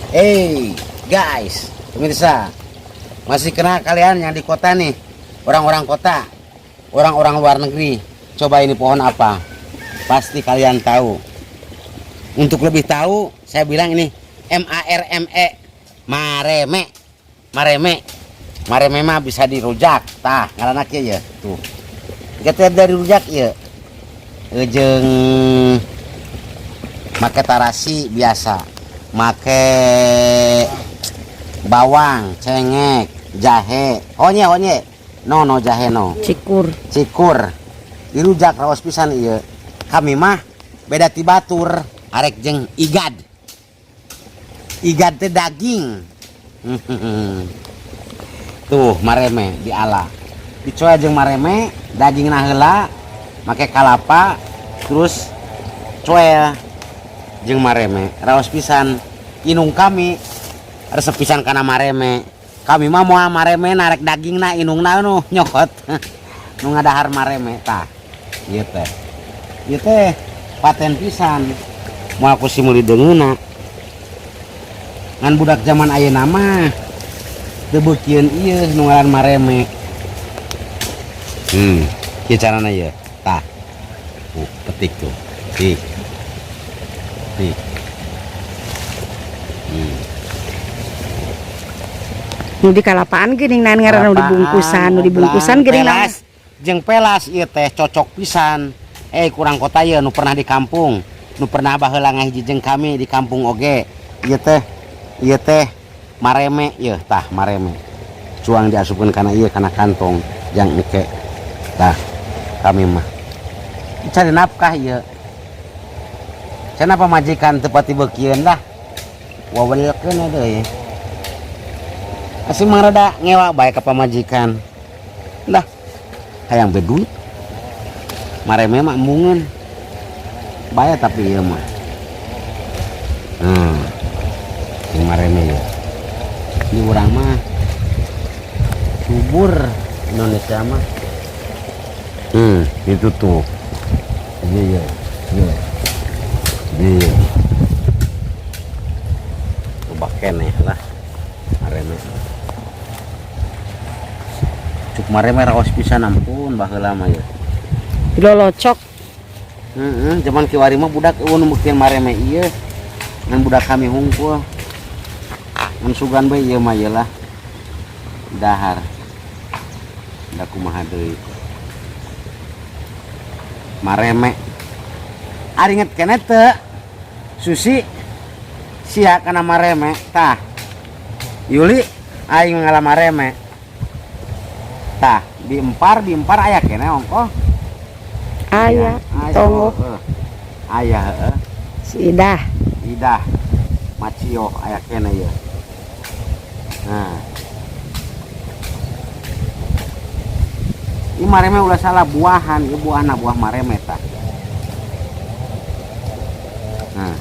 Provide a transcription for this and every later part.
Hey guys, pemirsa, masih kenal kalian yang di kota nih, orang-orang kota, orang-orang luar negeri. Coba ini pohon apa? Pasti kalian tahu. Untuk lebih tahu, saya bilang ini MARME, mareme, mareme, mareme mah bisa dirujak. Tah, ngaranna kieu ya, tuh. Kita dari rujak ya. Jeung make tarasi biasa, make bawang, cengek, jahe, honye honye, no no jahe no, Cikur. Cikur, dirujak raos pisan ieu. Kami mah beda ti batur, arek jeung igad. Igad teh daging. Tuh mareme diala. Dicoa jeung mareme, dagingna heula, make kalapa, terus coel jeung mareme. Raos pisan. Inung kami resep pisan kana mareme. Kami mah moal mareme narek dagingna inungna nu nyokot. Nu ngadahar mareme tah. Ieu teh. Ieu teh paten pisan. Moal ku si meuli deungeunna. Ngan budak zaman ayeuna mah teu beukieun ieu nu ngaran mareme. Kieu carana ieu. Tah. Petik tuh. Petik. Petik. Nu di kalapaan geuning naon ngaranna nu dibungkusan, nu dibungkusan geuning naon. Pelas jeung pelas ieu teh cocok pisan. Kurang kota ieu nu pernah di kampung, nu pernah baheula ngahiji jeung kami di kampung oge. Ieu teh mareme ieu tah mareme. Cuang diasupkeun kana ieu kana kantong jang engke. Tah kami mah cari nafkah ieu. Cenah pamajikan teu pati beukieun lah. Wawelkeun deui. Asih mah rada ngewa bae ka pamajikan. Lah, hayang be duit. Mareme mah embungeun. Bae tapi ieu mah. Yang mareme ieu. Di urang mah subur Indonesia mah. Itu tuh. Iya, iya. Iya. Iya. Ubah keneh lah. Mareme. Cuk mareme raos pisan ampun baheula mah ya. Dilolocok. Heeh, zaman kiwari mah budak eueuh nu beukeun mareme ieu. Ngan budak kami hungkul. Ngan sugan bae ieu mah ieu lah. Dahar. Da kumaha deui. Mareme. Ari inget keneh teu? Susi sia kana mareme tah. Yuli aing ngala mareme. Tah, diempar aya keneh ongkoh. Aya, tonggo. Aya heeh. Si Idah. Idah. Macio aya keneh ieu. Nah. Ieu mareme ulah salah buahan, ieu buahna buah mareme tah. Nah.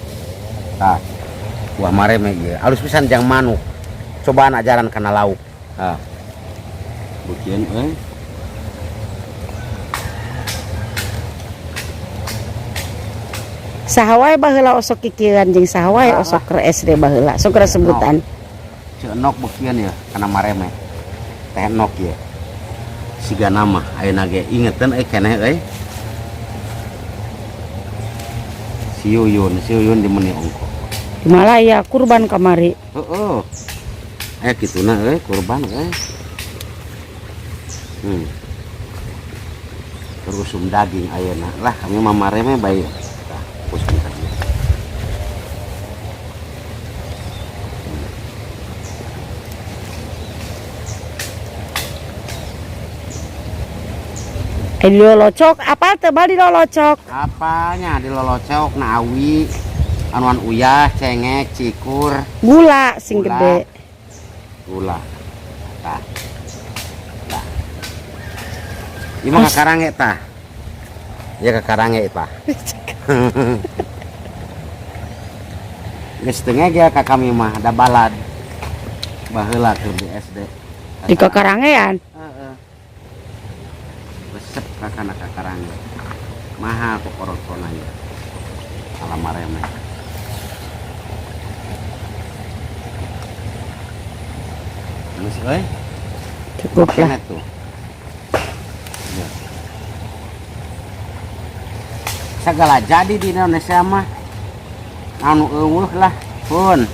Tah. Buah mareme ieu alus pisan jang manuk. Cobaan ajaran kana lauk. Hah. Beukeun euy. Saha wae baheula osok kikieuan jeung saha wae osok keur SD baheula. Sok keur sebutan. Ceu Enok beukeun ya kana mareme. Teh Enok ieu. Siga nama ayeuna ge ingeteun euy keneh euy. Si Yuyun, si Yuyun di meuni ongkoh. Di Malaya kurban kamari. Heeh. Aya kituna euy kurban euy. Terusum daging ayeuna. Lah kami mah mareme bae. Tah, pusing ka dieu. Dilolocok apa teu bal dilolocok? Apanya dilolocok na awi anuan uyah, cengek, cikur, gula sing Gula. Gede. Gula. Tah. Tah. Ieu mah kakarange tah. Ya kakarange tah. Geus teu ngegel ka kami mah da balad. Baheula keur di SD. Di kakarangean. Heeh. Resep kakana kakarange. Mahal kokorotona ya. Alam mareme. Geus euy. Cukup lah. Enak tuh. Ya. Segala jadi di Indonesia mah. Anu eueuh lah pun.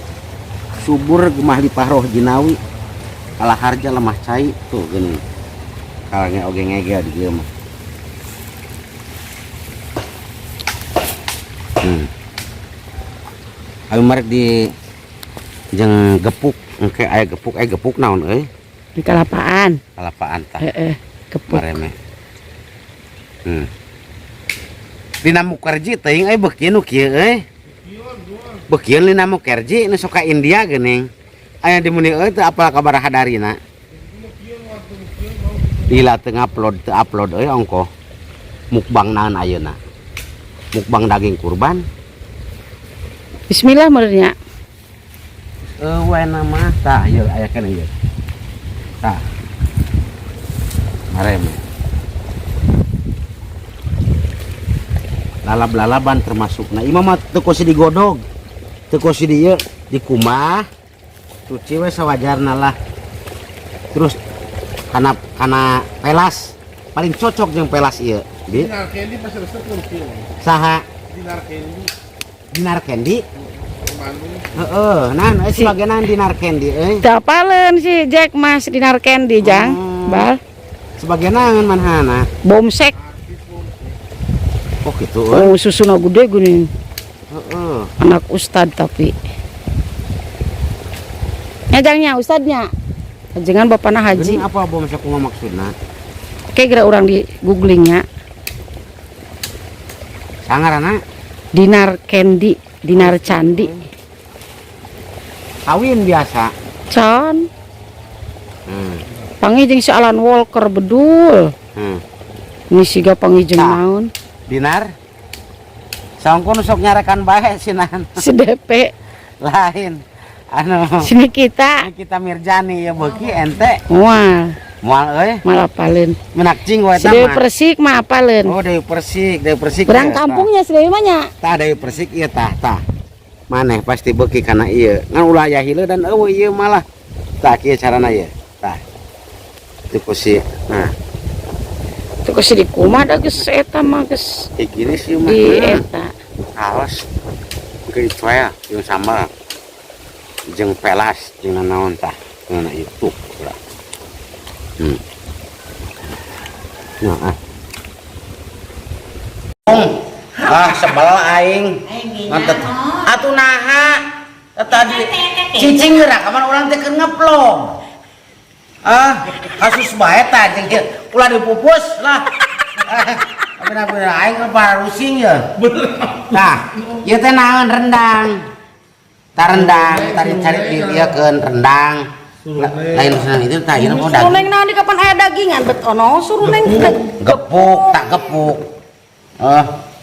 Subur gemah lipah roh jinawi. Kalah harja lemah cai tuh gini. Kalangnya oge ngegel di dieu mah. Ayo marek di jeung gepuk, engke aya gepuk, aya gepuk naon euy? Di kalapaan. Kalapaan tah. Heeh, gepuk. Mareme. Lina Mukerji teuing euy beuki nu kieu euy. Beuki Lina Mukerji nu sok ka India geuning. Aya di muni euy teu apal kabar hadarina. Lila teu ngupload, teu upload euy ongkoh. Mukbang naon ayeuna? Mukbang daging kurban. Bismillah meureunnya. Eueuh nama tah ieu aya keneh ieu. Tah. Mareme. Lalab-lalaban termasuk. Nah, imah mah teu kosi digodog. Teu kosi di ieu dikumah. Cuci we sawajarna lah. Terus kana pelas. Paling cocok jeung pelas ieu. Di Dinar Candy pasti resep nu kieu. Saha? Dinar Candy. Dinar Candy? Bandung. Heeh, nah sebagai naon Dinar Candy euy? Teu apaleun si Jack Mas Dinar Candy jang. Bal. Sebagai naon manhana? Bomsek. Oh gitu euy. Oh susuna gede geuning. Heeh. Anak ustad tapi. Nya jangnya ustadnya. Jangan bapana haji. Geuning apa bomsek kumaha maksudna? Oke, geura urang di googlingnya. Sangarana? Dinar Candy, Dinar Candi. Kawin biasa. Can. Panggih jeung si Alan Walker bedul. Ini siga panggih jeung naon? Dinar. Saungkun nu sok nyarekan bae sinan. Si DP. Lain. Anu. Sini kita. Kita Mirjani ya beuki ente. Moal. Moal euy. Moal apaleun. Menak cing we Si Dewi Persik mah apaleun. Oh Dewi Persik, Dewi Persik. Berang ieu, tah. kampungnya si Dewi mah nya. Tah Dewi Persik ieu tah tah. Maneh pasti beuki kana ieu. Ngan ulah aya hileud dan eueuh ieu malah. Tah kieu carana ieu. Tah. Itu kusi. Nah. Itu kusi dikumaha da geus eta mah geus. Gini sih mah. Di eta. Awas. Ke cuel jeung sambal. Jeung pelas jeung nanaon tah. Nah itu. Nah, ah. Ah, sebel aing. Mantep. Atuh naha? Tadi cicing geura kapan urang teh keur ngeplog. Ah, kasus bae tah jeung kieu. Ulah dipupus lah. Bener-bener aing rusing ya. Nah, ieu teh naon rendang. Tah rendang, tadi cari di ieu keun rendang. Lain senang itu tah ieu mah daging. Suruneng naon di kapan aya dagingan bet ono suruneng gepuk tak gepuk.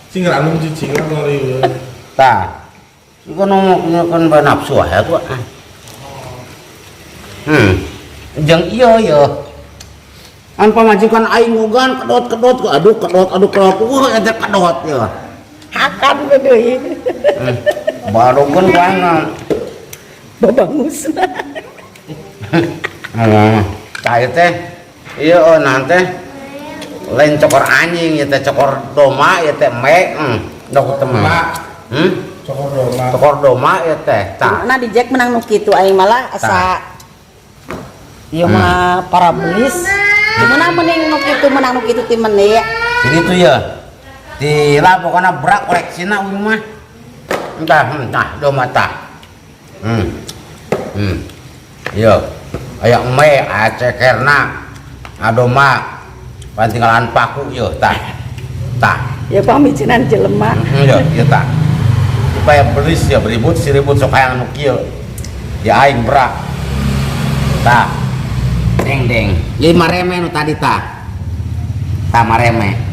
Cing anu cicing lah ieu. Tah. Iku nu kan nafsu aya tuh. Jeung ieu ye. An pamajikan aing ngogan kedot-kedot aduh kedot aduh kedot. Wah eta kedot ye. Hakan we deui. Barukeun banget. Babangusna. Tah ieu teh ieu oh teh lain cokor anjing ieu teh cokor doma ieu teh me dok teh mah. Cokor doma. Cokor doma ieu teh tah. Nah di Jack menang nu kitu aing malah asa ieu mah para belis. Gimana mending nu kitu menang nu kitu ti meni. Jadi itu ya. Di lah pokona berak koleksina uing mah. Entah, entah doma tah. Yo, aya me, aya cekerna, adoma, pantinggalan paku yo tah. Tah. Ya pamicinan jelema. Yo, ieu tah. Supaya belis ya beribut si ribut sok hayang nu kieu. Di aing berak. Tah. Deng deng. Ieu mareme nu tadi tah. Tah mareme.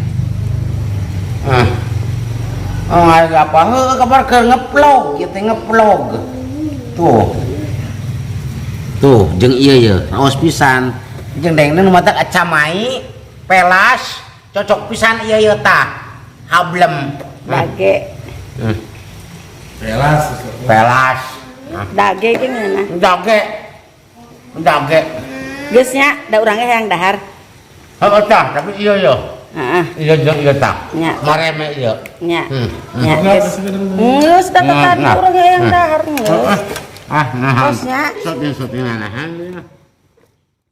Oh, ada apa? Heuh, kabar keur ngeplog, ieu teh ngeplog. Tuh. Tuh, jeung ieu ye, raos pisan. Jeung dengna nu matak acamai, pelas, cocok pisan ieu ye tah. Hablem. Dage. Pelas. Pelas. Dage ge ngeunah. Dage. Dage. Geus nya, da urang ge hayang dahar. Heeh tah, tapi iya yo. Heeh. Iya jeung ieu tah. Nya. Mareme ieu. Nya. Nya Enggak, geus. Geus da tadi Nah. urang hayang dahar geus. Ah, nah. Terus nya. Sok sok nahan.